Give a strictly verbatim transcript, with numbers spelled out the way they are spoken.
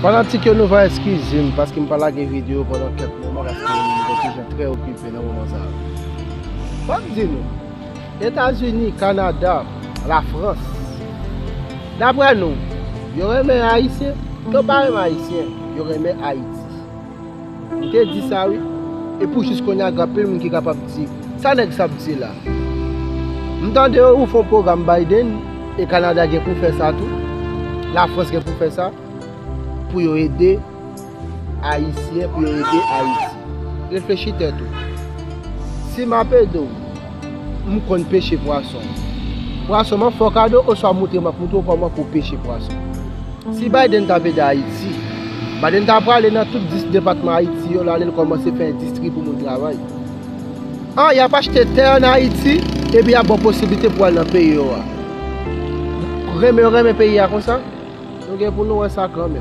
Fanatik yo, nou va eskize m paske m pa lage videyo pandan kèk moman paske m te toujou trè okipe nan moman sa yo. Fò m di nou, Etazini, Kanada, Lafrans, daprè nou, yo renmen Ayisyen? Yo pa renmen Ayisyen, yo renmen Ayiti. M te di sa wi. E pou jis kounye a, gen anpil moun ki kapab di, "Sa nèg sa ap di la?" M tande yo fè yon pwogram Biden, e Kanada gen pou fè sa tou. Lafrans gen pou fè sa. Pou yo ede Ayisyen, pou yo ede Ayiti. Reflechi tèt ou. Si m ap ede w, m konn peche pwason. Pwason, m ap fè w kado, oswa montre, m ap montre w kòman pou w peche pwason. Si Biden t ap ede Ayiti, Biden ta prale nan tout dis depatman Ayiti yo, l ale l kòmanse fè endistri pou moun travay. An, y ap achte tè ann Ayiti, epi y ap ba w posiblite pou w al nan peyi yo a. Renmen yo renmen peyi a konsa, nou gen pou nou wè sa kanmenm.